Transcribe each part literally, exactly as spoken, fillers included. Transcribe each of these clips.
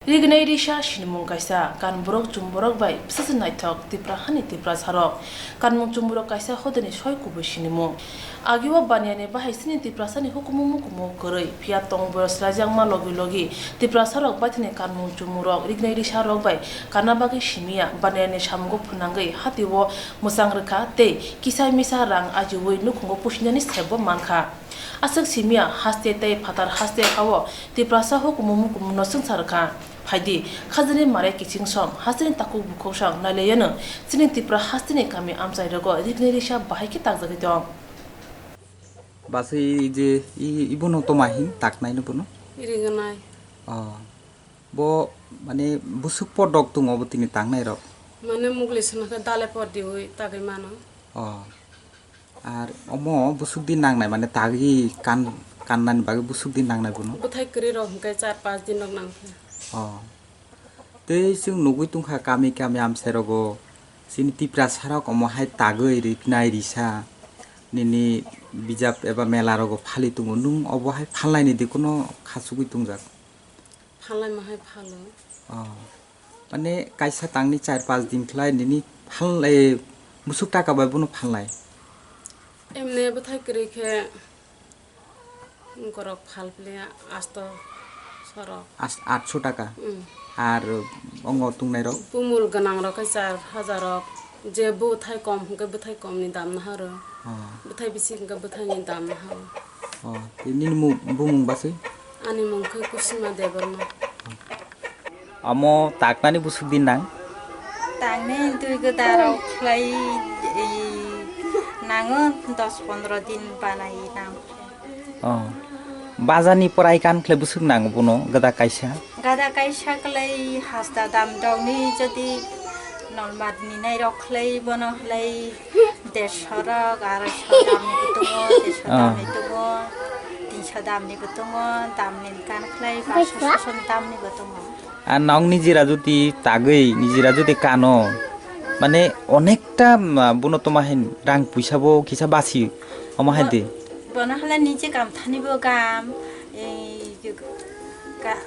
Rignai risa sinimung kaisa, kanborok chumborok bai bwsajwk naithok Tipra hani Tiprasarok. Kanmung chumborok kaisa hodani soi kubui sinimung. Agio baniani bahai chini Tiprasani hukumu mukumu kwrwi, phiya tong boyos raijakma logi logi Tiprasarok baithani kanmung chumurok rignai risarok bai kana bagwi simiya, baniani samungo phwnangwi hatio mwchang rwkha tei kisa misa rang ajiui nukhungo pusinani sebo mankha. Aswk simiya haste tei phatar haste hao Tiprasa hukumu mukumu no swngsa rwkha. Phaidi, khajani marai kiching song, hasteni takhuk bukhuk song nailaiyano chini Tipra hasteni kami amchai rogo rignai risa bahai khe takjagwi tong. Baswi je i-, ibono toma hin taknai no bono? Irignai. Oh. Bo mane busuk podok tongo bo tini tangnai rok. Mane mugli swnakhe dale pordiui tagwi mano. Oh. Ar omo busuk din nangnai mane tagwi kan, kannani bagwi busuk din nangnai bono. Bwthai kwrwi rok hwnkhe char panch din rok nangkhe. Oh. Tei chwng nugwi tongkha kami kami amchai rogo chini Tiprasa rok omo hai tagwi riknai risa nini bijap eba mela rogo phali tongo, nwng obo hai phalnai ni de kuno khachugwi tongjak. Phalnai ma hai phalo. Oh. Mane kaisa tangni char panch din khlai nini phal-, eh, musuk taka bai bono phalnai. Emne bwthai kwrwi khe borok phal phle asto sorok. As-, atso taka. Mm. Ar ongo tongnai rok? Bumul gwnang rok khe char hajar rok. Je bwthai kom hwnkhe bwthai kom ni dam naharo. Oh. Bwthai bisi hwnkhe bwthai ni dam naharo. Oh, tei nini mu-, bumung baswi? Ani mung khe Kusima Debbarma. Amo taknani busuk din nang? Taknai twi gwda rok khlai, i, nango dos pondro din banai nang. Oh. Bazani porai kan khlai busuk nang bono gwda kaisa? Gada kaisa khlai hasta dam dogni jodi normal ni nai rok khlai bono khlai dersho rok, aroisho dam ni bo tongo, dersho Ah. dam ni tongo, tinsho dam ni bo tongo, dam ni kan khlai paanch sho, sho ni dam ni bo tongo. Ar nong nijira jodi tagwi, nijira jodi kano, mane onekta, ah, bono toma hin rang puisa bo kisa basi, omo hai de. Bono hala nije kam thani bo gam, ei, ka-,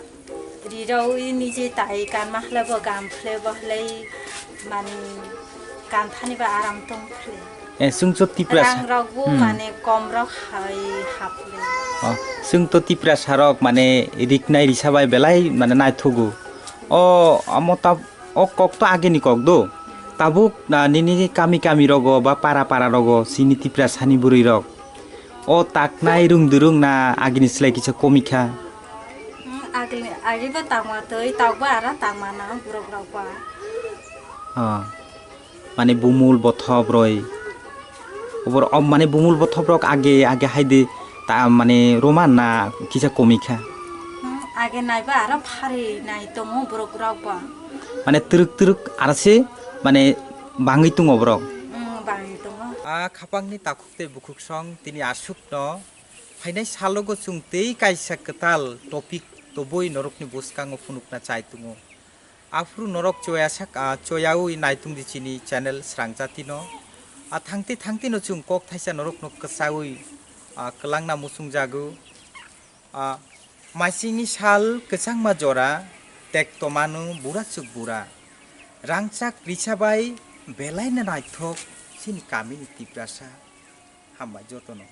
Rirok i niji tai kanma khlai bo gam khlai bo khlai mani kan thani ba aram tong khlai. Eh, chwngcho Tiprasa. Rang rok bo Hmm. mane kom rok hai hap khlai. Oh, chwngto Tiprasa rok mane riknai risa bai belai mane naithogo. O, amo ta, o kok to ageni kok do. Tabuk na nini kami kami rogo ba para para rogo chini Tiprasani bwrwi rok. O taknai rung durung na agini slai kisa komikha? Hmm, agini, agi bo tangma twi, tok bo ara tangma na borok rok ba. Ah, mane bumul bothop roi. Obor, o, mane bumul bothop rok age, age haide ta, mane roman na kisa komikha? Hmm, age naiba aro phari nai tongo borok rok ba. Mane twrwk twrwk aro se, mane bangwi tongo borok. Hmm, bangwi tongo. A khapangni takhuk tei bukhuksong tini aswkno phainai salogo chwng tei kaisa kwtal topic tobwi norokni bwskango phunukna chai tongo. Aphuru norok choya sak, ah, choyawi naitung di chini channel Srangjatino. Ah, thangti thangtino chwng kok thaisa norokno kwchawi, ah, kwlangna muchungjago. Ah, maisingni sal kwchangma jora tek tomano bura chuk bura. Rangchak risa bai belaino naithok chini kamini Tiprasa. Hambai jotono.